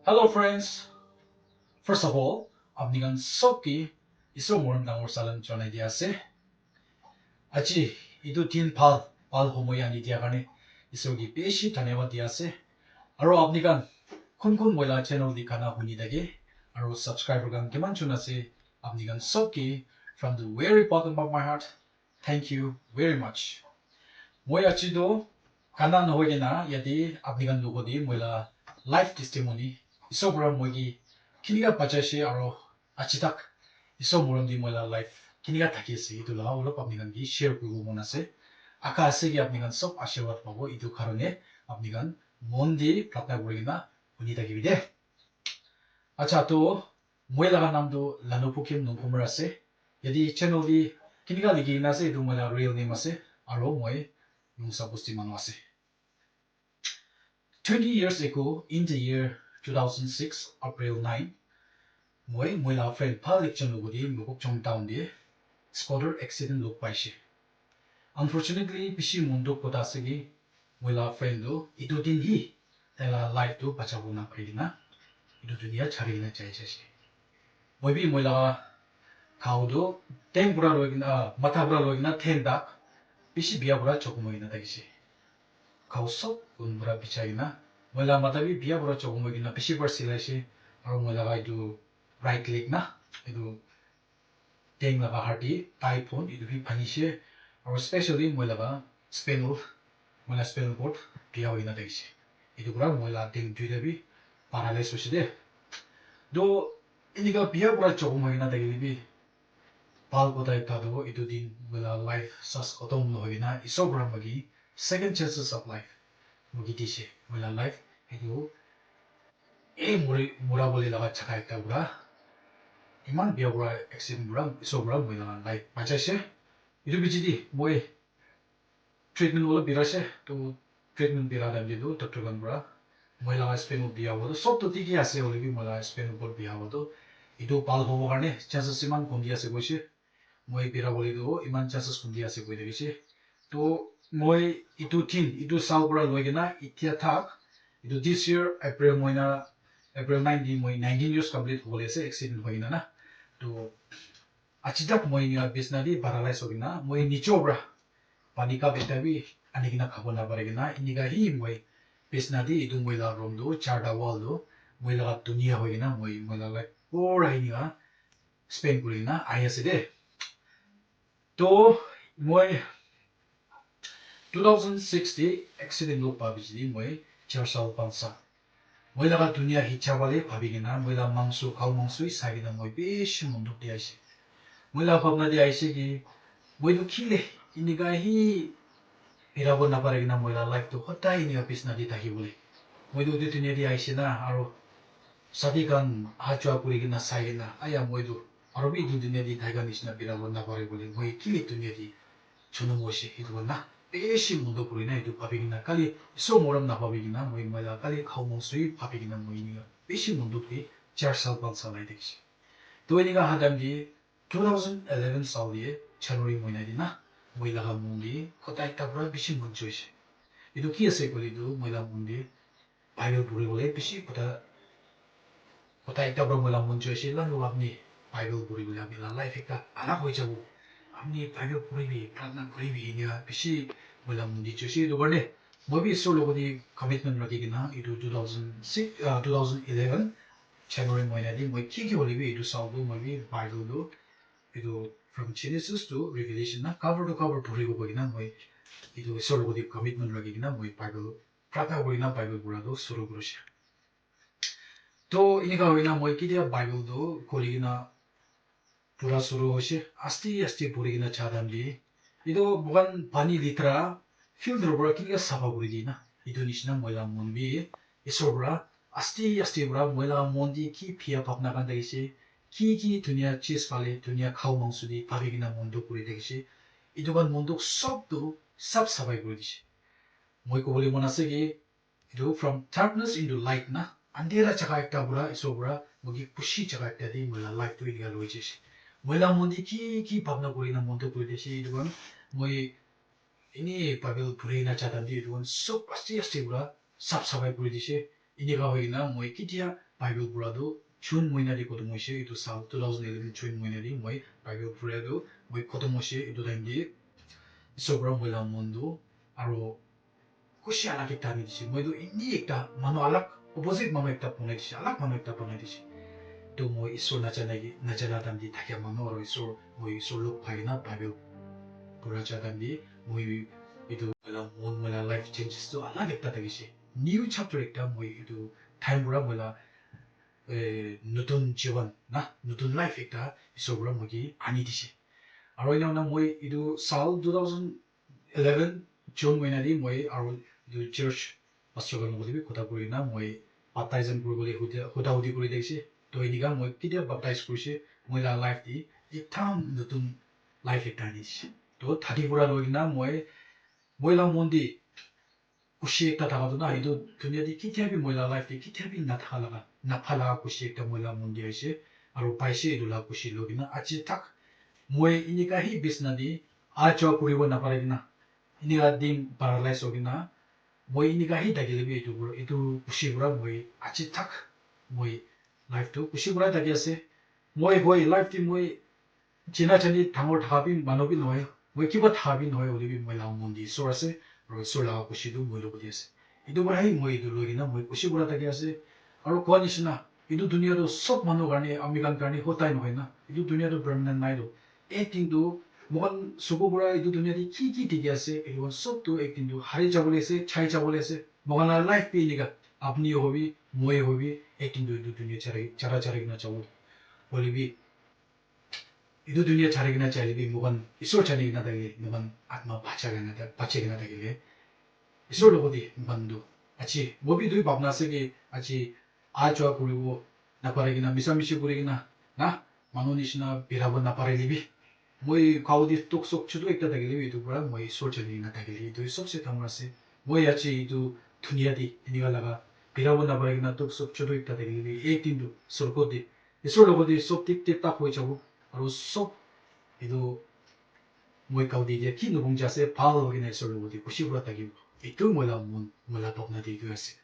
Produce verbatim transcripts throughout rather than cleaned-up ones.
Hello friends. First of all, apni khan sob ke Isor morom dangor salam janai dia ase. Aji etu din bhal, bhal homoy ani dia karne Isor ke beshi dhanyabad dia ase. Aro apni khan kun kun moi la channel di gana huni thake, aro subscriber khan kiman jon ase, apni khan sob ke from the very bottom of my heart, thank you very much. Moi aji to gana nohoi kena yate apni khan logot te moi la life testimony, Isor para moi ke kinika bachaise aro aji tak Isor morom te moi la life kinika thaki ase, etu la olop apni khan ke share kuribo mon ase. Aka ase ki apni khan sob ashirwad pabo, etu karone apni khan mon te pratna kuri kena huni thakibi de. Acha, to moi laga naam tu Lanupukim Nongkumer ase. Yate channel te kinika likhi kena ase, etu moi la real name ase, aro moi Nongsa Bosti manu ase. Twenty years ago, in the year two thousand six, April nine, moi, moi la friend bhal ekjon logot te Mokokchung town te scooter accident log paise. Unfortunately, bishi mon dukh kotha ase ki moi la friend tu etu din hi tai la life tu bachabo na pari kena etu dunia chari kena jai jaise. Moi bi moi la ghao tu theng pura loi kena, matha pura loi kena theng tak bishi bia pura chokhom hoi kena thakise. Ghao sob gun pura bichai kena, moi la matha bi bia pura chokhom hoi kena bishi bar silaise, aro moi laga etu right leg na, etu theng laga hadi, thigh bone, etu bi bhangise, aro specially moi laga spinal, moi la spinal cord bia hoi kena thakise. Etu pura moi la theng duita bi paralyze hoise de. To enika bia pura chokhom hoi kena thakile bi, bhal kotha ekta tu etu din moi la life sas khotom nohoi kena Isor pura moi ke second chances of life moi ke dise. Moi la life etu ei mori, mora bole laga jaga ekta pura eman bia pura accident pura Isor pura moi la life bachaise. Etu piche de moi treatment olop bira ase, to treatment bira time te tu doctor khan pura moi laga spinal bia hobo tu sob to thik hi ase, hoile bi moi laga spinal cord bia hobo tu etu bhal hobo karne chances iman kondi ase koise. Moi bira bole tu iman chances kondi ase koi thakise. To moi etu din, etu saal pura loi kena etia thak, etu this year April moina, April nine te moi nineteen years complete hobole ase accident hoi kena na. To aji tak moi enika bisna te paralyze hoi kena, moi nichor pura pani cup ekta bi ani kena khabo na pari kena, enika hi moi bisna te etu moi la room tu charta wall tu moi laga dunia hoi kena moi, moi la life pura enika spend kuri kena ahi ase de. To moi two thousand six te accident log pa piche de moi char saal panch saal moi laga dunia hi chabale bhabi kena, moi la mangso, ghao mangso hi sai kena moi bishi mon dukh te aise. Moi la bhabna te aise ki moi tu kile enika hi birabo na pari kena moi la life tu hodai enika bisna te thaki bole. Moi tu etu dunia te aise na, aro sathi khan aha jua kuri kena sai kena, aya moi tu aro bi etu dunia te thai kena nishina birabo na pari bole. Moi kile dunia te Chunu moise etu khan na bishi mon dukh kuri na etu bhabi kena kali Isor morom na bhabi kena moi, moi la kali ghao mangso hi bhabi kena moi enika bishi mon dukh te char saal panch saal nai thakise. To enika aha time te two thousand eleven saal te January moina te na moi laga mon te kotha ekta pura bishi mon choise. Etu ki ase koile tu moi la mon te Bible puri bole bishi kotha, kotha ekta pura moi la mon choise, la lua apni Bible puri bole apni la life ekta alag hoi jabo. Apni Bible puribi, pratna kuribi, enika bishi moi la mon te choise. Etu karne moi bi Isor logot te commitment rakhi kena etu two thousand six, ah, two thousand eleven January moina te moi ki ki hoile bi etu saal tu moi bi Bible tu etu from Genesis to Revelation na cover to cover puribo koi kena moi etu Isor logot te commitment rakhi kena moi Bible pratna kuri kena Bible pura tu shuru kurise. To enika hoi kena moi ketia Bible tu khuli kena pura shuru hoise, aste aste puri kena ja time te etu moikhan pani letera filter pura kenika sapha kuri diye na, etu nishina moi la mon bi Isor pura aste aste pura moi la mon te ki bia bhabna khan thakise, ki ki dunia cheez phale, dunia ghao mangso te bhabi kena mon dukh kuri thakise, etu khan mon dukh sob tu sap saphai kuri dise. Moi kobole mon ase ki etu from darkness into light na, andhera jaga ekta pura Isor pura moi ke khushi jaga ekta te moi la life tu enika loi jaise. Moi la mon te ki ki bhabna kuri na mon dukh kuri dise, etu khan moi eni Bible puri na ja time te etu khan sob aste aste pura sap saphai kuri dise. Enika hoikena moi ketia Bible pura tu June moina te khotom hoise, etu sal two thousand eleven June moina te moi Bible pura tu moi khotom hoise, etu time te Isor pura moi la mon tu aro khushi alak ekta ani dise. Moi tu eni ekta manu alak, opposite manu ekta banai dise, alak manu ekta banai dise. To moi Isor najana ki, najana time te thakia manu aro Isor, moi Isor log pai kena Bible pura ja time te moi etu moi la mon, moi la life changes tu alak ekta thakise. New chapter ekta moi etu time pura moi la eh, nutun jivan na, nutun life ekta Isor pura moi ke ani dise. Aro ena hoina moi etu sal two thousand eleven June moina te moi aro etu church pastor khan logot bi kotha kuri na moi baptism kuri bole huda huda hudi kuri thakise. To enika moi ketia baptize kurise, moi la life te ekdam nutun life ekta ani dise. To thati pura loi kena moi, moi la mon te khushi ekta thaka tu na, etu dunia te ketia bi moi la life te ketia bi nathaka laga, napha laga khushi ekta moi la mon te aise, aro paise etu la khushi loi kena aji tak moi enika hi bisna te aha jua kuribo napare kena, enika din paralyze hoi kena, moi enika hi thakile bi etu pura, etu khushi pura moi aji tak moi life tu khushi pura thaki ase. Moi hoi life te moi jina jani dangor thaka bi manu bi nohoi, moi kiba thaka bi nohoi, hoile bi moi la mon te Isor ase, aro Isor la khushi tu moi logot te ase. Etu para hi moi etu loi kena moi khushi pura thaki ase. Aro koa nishina, etu dunia tu sob manu karne, ami khan karne hotai nohoi na. Etu dunia tu permanent nai to. Ek din tu moikhan suku pura etu dunia te ki ki dikhi ase, etu khan sob tu ek din tu hari jabo le ase, chai jabo le ase. Moikhan la life bi enika, apni hobi, moi hobi, ek din tu etu dunia chari, chara chari kena jabo. Hoile bi etu dunia chari kena jaile bi moikhan Isor jani kena thakile, moikhan atma bacha kena tha-, bachi kena thakile, Isor logot te moikhan tu aji, moi bi etu bhabna ase ki aji aha jua kuribo napare kena, misa misi kuri kena, na, manu nishina birabo napare le bi, moi gao te tok sok chutu ekta thakile bi, etu pura moi Isor jani kena thakile, etu sobse dangor ase. Moi aji etu dunia te enika laga birabo napare kena tok sok chutu ekta thakile bi, ek din tu sorgo te Isor logot te sob thik thik thak hoi jabo. Aro sob etu moi gao te dia ki nukung ja ase, bhal hoi kena Isor logot te khushi pura thakibo. Etu moi la mon, moi la bhabna te etu ase.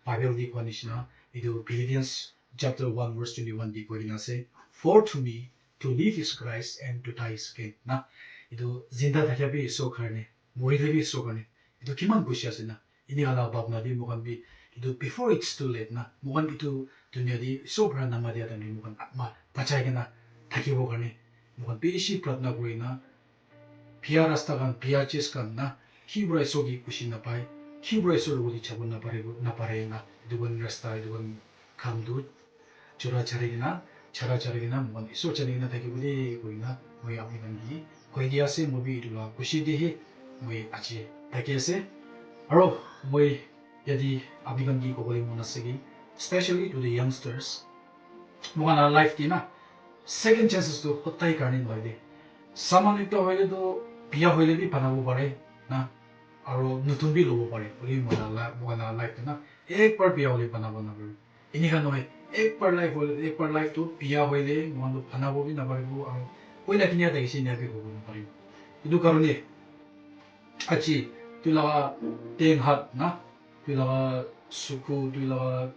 Bible te koa nishina, etu Philippians chapter one verse twenty-one te koi kena ase, "For to me to live is Christ and to die is gain." Na, etu zinda thakia bi Isor karne, morile bi Isor karne. Etu kiman khushi ase na. Enika la bhabna te moikhan bi etu before it's too late na, moikhan etu dunia te Isor para namatia time te moikhan atma bachai kena thakibo karne moikhan bishi pratna kuri na, bia rasta khan, bia chis khan na, ki para Isor ke khushi napai, ki para Isor logot te jabo napare, napare na, etu khan rasta, etu khan kam tu chura chari kena, chara chari kena, moikhan Isor jani kena thakibo de koi kena, moi apni khan ke koi di ase, moi bi etu la khushi de he, moi aji thaki ase. Aro moi yate apni khan ke kobole mon ase ki, especially to the youngsters, moikhan la life te na, second chances tu hotai karne nohoi de. Saman ekta hoile tu biya hoile bi banabo pare na, aro notun bi lobo pare. Hoile moikhan la, moikhan la life te na, ek bar biya hoile banabo napare. Enika nohoi, ek bar life hoile, ek bar life tu biya hoile, moikhan tu banabo bi naparibo, aro hoila kinia thakise enia bi hobo naparibo. Etu karone, aji, tu laga teng hat na, tu laga suku, tu laga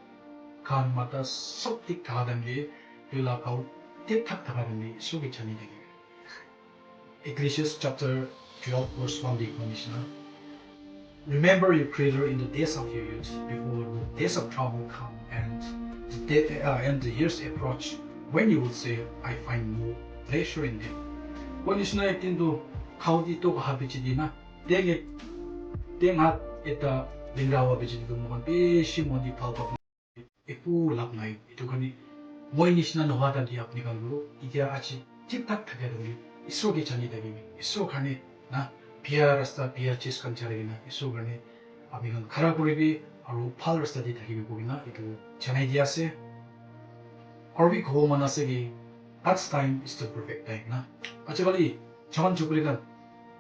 kan mata sob thik thaka time te, tu laga gao thik thak thaka time te, Isor ke jani thake. Ecclesiastes chapter twelve verse one te koa nishina, "Remember your Creator in the days of your youth, before the days of trouble come and the day, uh, and the years approach, when you will say, 'I find no pleasure in them.'" Koa nishina ek din tu gao te tok aha piche te na, teng ek, teng hat ekta lengra hoa piche te tu moikhan bishi mon te bhal pa eku lab nai. Etu karne moi nishina nohoi time te apni khan tu etia aji thik thak thakia time te Isor ke jani thakibi. Isor karne na biya rasta, biya chis khan chari kena Isor karne apni khan khara kuribi aro bhal rasta te thakibi koi kena etu janai dia ase. Aro bi kobo mon ase ki, God's time is the perfect time na. Aji kali jawan chukri khan,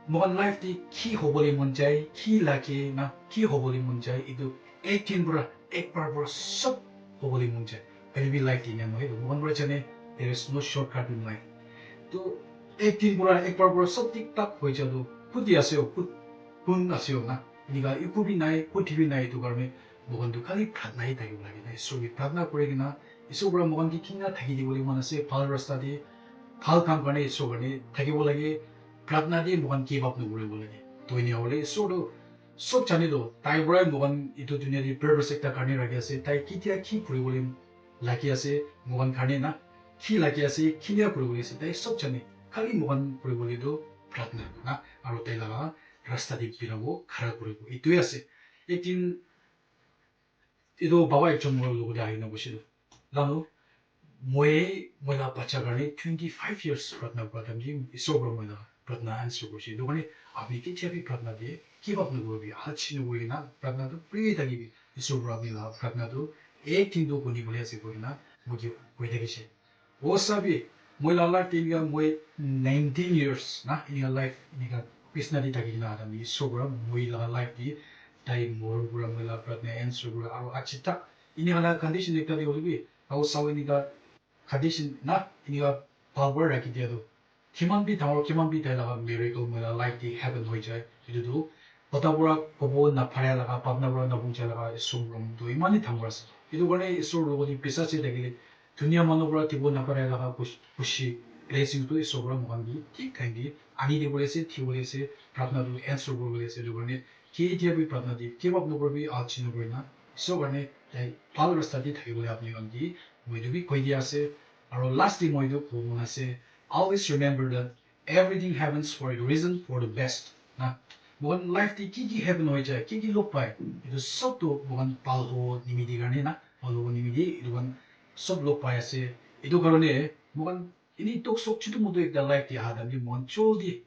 moikhan life te ki hobole mon jai, ki lage na, ki hobole mon jai, etu ek din pura, ek bar pura sob hobole mon jai. Hoile bi life te enia nohoi, moikhan pura jane, there is no shortcut in life. To ek din pura, ek bar pura sob thik thak hoi ja to, khud hi ase ho, khud kun ase ho na. Enika eku bi nai, khud hi bi nai, etu karne moikhan tu khali pratna hi thakibo lage na. Isor ke pratna kuri kena, Isor para moikhan ke kineka thaki dibole mon ase, bhal rasta te, bhal kam karne Isor karne thakibo lage. Pratna te moikhan give up nokuribo lage. To enia hoile Isor tu sob jane to, tai para moikhan etu dunia te purpose ekta karne rakhi ase, tai ketia ki kuribole lagi ase, moikhan karne na, ki lagi ase, kinia kuribole ase, tai sob jane, khali moikhan kuribole tu pratna na, aru tai laga rasta te bilabo khara kuribo. Etu he ase. Ek din etu baba ekjon mur logot te ahi kena boshi tu, "Lalo, moi, moi laga bacha karne twenty five years pratna kura time te Isor para moi laga pratna answer kurise. Etu karne apni ketia bi pratna te give up nokuribi, alsi nokuri kena pratna tu kuri thakibi. Isor para apni laga pratna tu ek din tu huni bole ase," koi kena moi ke koi thakise. O sabi, moi laga life te enika moi nineteen years na, enika life enika bisna te thaki kena aha time te Isor para moi laga life te tai morom para moi laga pratna answer kura, aru aji tak enika laga condition ekta te hoile bi, aru sabo enika condition na, enika bhal para rakhi dia tu, kiman bi dangor, kiman bi tai laga miracle moi laga life te happen hoi jai. Etu tu kotha para kobo napare laga, bhabna para nabuja laga Isor morom tu eman hi dangor ase. Etu karne Isor logot te biswas thakile, dunia manu para dibo napare laga khush-, khushi, blessing tu Isor para moikhan ke thik time te ani dibole ase, dibole ase, pratna tu answer kuribole ase. Etu karne ketia bi pratna te give up nokuribi, alsi nokuri na, Isor karne tai bhal rasta te thakibole apni khan ke moi etu bi koi dia ase. Aru last te moi etu kobo mon ase, always remember that everything happens for a reason, for the best. Na, moikhan life te ki ki happen hoi jai, ki ki log pai, etu sob tu moikhan bhal hobo nimiti karne na, bhal hobo nimiti etu khan sob log pai ase. Etu karne moikhan eni tok sok chutu mutu ekta life te aha time te moikhan joldi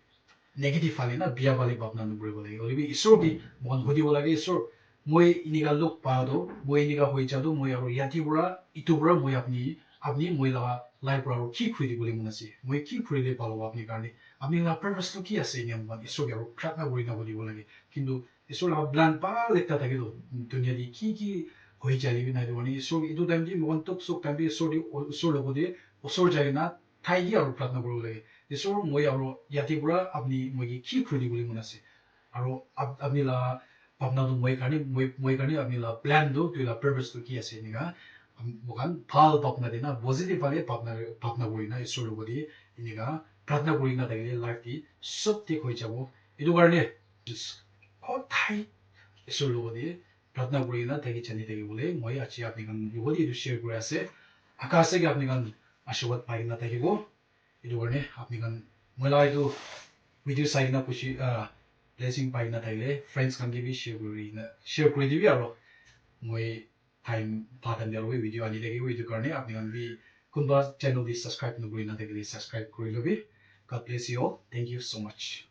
negative phale na, biya phale bhabna nokuribo lage. Hoile bi Isor ke moikhan hudibo lage, "Isor, moi enika log pa tu, moi enika hoi ja tu, moi aru yate para, etu para moi apni, apni moi laga life para aru ki khoi dibole mon ase? Moi ki khorile bhal hobo apni karne? Apni laga purpose tu ki ase?" Enia moikhan Isor ke aru pratna kuri na hudibo lage. Kintu Isor laga plan bhal ekta thake tu, dunia te ki ki hoi jai le bi nai tu karne Isor etu time te moikhan tok sok time te Isor te, Isor logot te osor jai kena thaki aru pratna kuribo lage. "Isor, moi aru yate para apni moi ke ki khoi dibole mon ase? Aru ap-, apni laga bhabna tu moi karne, moi, moi karne apni laga plan tu, tu laga purpose tu ki ase?" Enika moikhan bhal bhabna de na, positive phale bhabna, bhabna kuri na Isor logot te enika pratna kuri na thakile life te sob thik hoi jabo. Etu karne just hodai Isor logot te pratna kuri na thaki jani thaki bole moi aji apni khan logot te etu share kuri ase. Aka ase ki apni khan ashirwad pai kena thakibo. Etu karne apni khan moi laga etu video sai kena khushi, ah, blessing pai kena thakile friends khan ke bi share kuri na, share kuri dibi aru moi time pa time te aru bi video ani thakibo. Etu karne apni khan bi kunba channel te subscribe nokuri na thakile subscribe kuri lobi. God bless you all. Thank you so much.